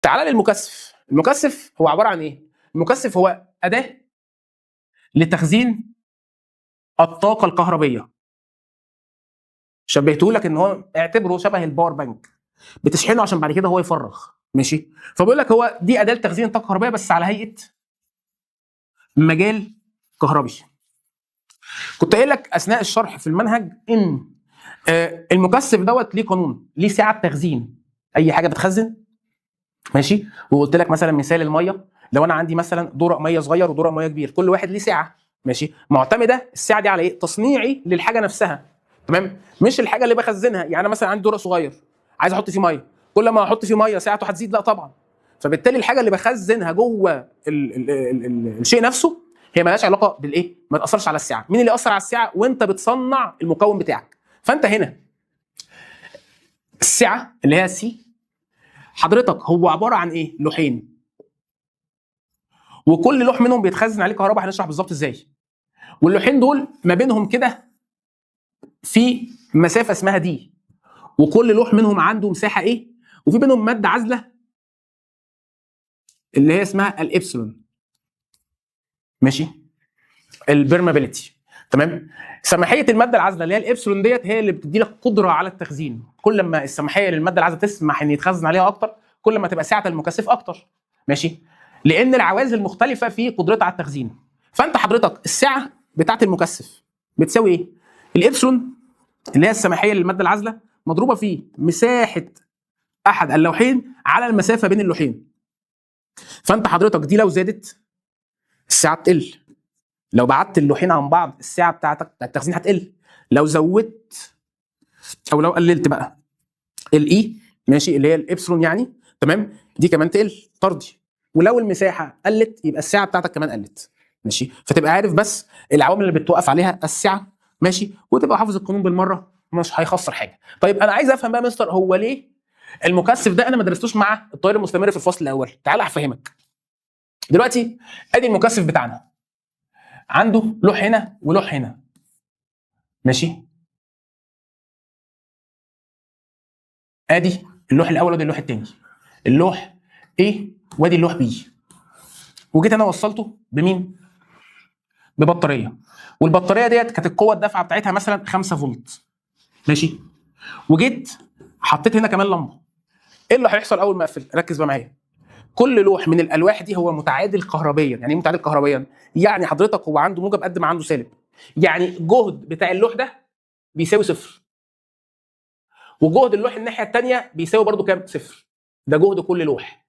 تعال للمكثف. المكثف هو عبارة عن ايه؟ المكثف هو اداه لتخزين الطاقة الكهربيه. شبهته لك ان هو اعتبره شبه ال power bank، بتشحنه عشان بعد كده هو يفرغ. ماشي؟ فبيقول لك هو دي اداه لتخزين الطاقة الكهربائية بس على هيئة مجال كهربي. كنت قايل لك اثناء الشرح في المنهج ان المكثف دوت ليه قانون، ليه سعة تخزين، اي حاجة بتخزن. ماشي؟ وقلت لك مثلا مثال المية، لو انا عندي مثلا دورق مية صغير ودورق مية كبير، كل واحد ليه سعة. ماشي؟ معتمدة السعة دي على ايه؟ تصنيعي للحاجة نفسها. تمام؟ مش الحاجة اللي بخزنها. يعني انا مثلا عندي دورق صغير عايز احط فيه مية، كل ما احط فيه مية سعته هتزيد؟ لا طبعا. فبالتالي الحاجة اللي بخزنها جوه ال ال ال ال الشيء نفسه هي مالهاش علاقة بالايه؟ ما تاثرش على السعة. مين اللي ياثر على السعة؟ وانت بتصنع المكون بتاعك. فانت هنا السعة اللي هي C حضرتك هو عبارة عن ايه؟ لوحين، وكل لوح منهم بيتخزن عليه كهرباء، هنشرح بالظبط ازاي. واللوحين دول ما بينهم كده في مسافة اسمها D، وكل لوح منهم عنده مساحة A، وفي بينهم مادة عازله اللي هي اسمها الابسلون. ماشي؟ ال permeability. تمام؟ سماحيه المادة العازله اللي هي الابسلون ديت هي اللي بتدي لك قدره على التخزين. كل ما السماحيه للمادة العازله تسمح ان يتخزن عليها اكتر، كل ما تبقى سعة المكثف اكتر. ماشي؟ لان العوازل مختلفة في قدرتها على التخزين. فانت حضرتك السعة بتاعه المكثف بتساوي ايه؟ الابسلون اللي هي السماحيه للمادة العازله مضروبة في مساحة احد اللوحين على المسافة بين اللوحين. فانت حضرتك دي لو زادت السعة تقل، لو بعدت اللوحين عن بعض السعة بتاعتك بتاعت التخزين هتقل. لو زودت او لو قللت بقى ال E، ماشي، اللي هي الابسلون يعني، تمام، دي كمان تقل طردي. ولو المساحة قلت يبقى السعة بتاعتك كمان قلت. ماشي؟ فتبقى عارف بس العوامل اللي بتوقف عليها السعة. ماشي؟ وتبقى حافظ القانون بالمرة، مش هيخسر حاجة. طيب انا عايز افهم بقى يا مستر، هو ليه المكثف ده انا ما درستوش مع التيار المستمر في الفصل الاول؟ تعال افهمك. دلوقتي ادي المكثف بتاعنا، عنده لوح هنا ولوح هنا. ماشي؟ ادي اللوح الاول وادي اللوح الثاني، اللوح A وادي اللوح B. وجيت انا وصلته بمين؟ ببطاريه، والبطاريه ديت كانت القوة الدافعه بتاعتها مثلا 5 فولت. ماشي؟ وجيت حطيت هنا كمان لمبة. ايه اللي هيحصل اول ما اقفل؟ ركز بقى معايا. كل لوح من الالواح دي هو متعادل كهربيا. يعني ايه متعادل كهربيا؟ يعني حضرتك هو عنده موجب قد ما عنده سالب، يعني جهد بتاع اللوح ده بيساوي صفر، وجهد اللوح الناحية الثانية بيساوي برده كام؟ صفر. ده جهد كل لوح.